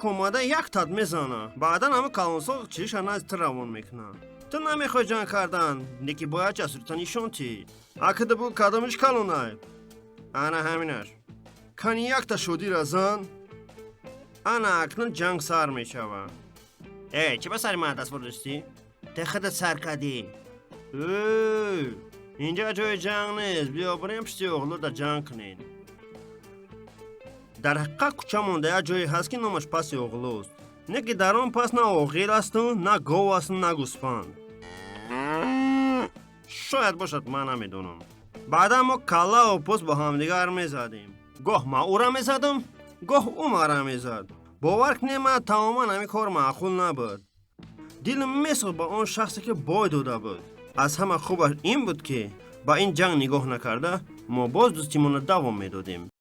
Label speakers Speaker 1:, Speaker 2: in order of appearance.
Speaker 1: Як омада як тат мезана, баъдан ҳама калонсол чиша назди ту равон мекунад. Ту намехоҳӣ ҷанг кардан, леки бояд ҷасурта нишон тӣ. Акида бугӯ, кадомиш калонай? Ана ҳаминаш. Кани, якта шодира зан. Ана акнун ҷанг сар мешавад. Э, чӣ ба сари ман даст бурдистӣ? Ту худат сар кардӣ. Инҷа ҷои ҷанг нест, биё бирем пишти оғлуда ҷанг кунем. Дар ҳақиқат, кӯча монда як ҷое ҳаст, ки номаш Паси оғлуст, не ки дар он пас на оғил асту, на гов асту, на гӯспанд. Шояд бошад, ман намедонам. Баъдан мо каллаву пӯст бо ҳамдигар мезадем. Гоҳ ман ӯра мезадам, гоҳ ӯ мара мезад. Бовар кунед, ман тамоман ҳамин кор маъқул набуд. Дилам месӯхт ба он шахсе, ки бой дода буд. Аз ҳама хубаш ин буд, ки ба ин ҷанг нигоҳ накарда, мо боз дӯстимонро давом медодем.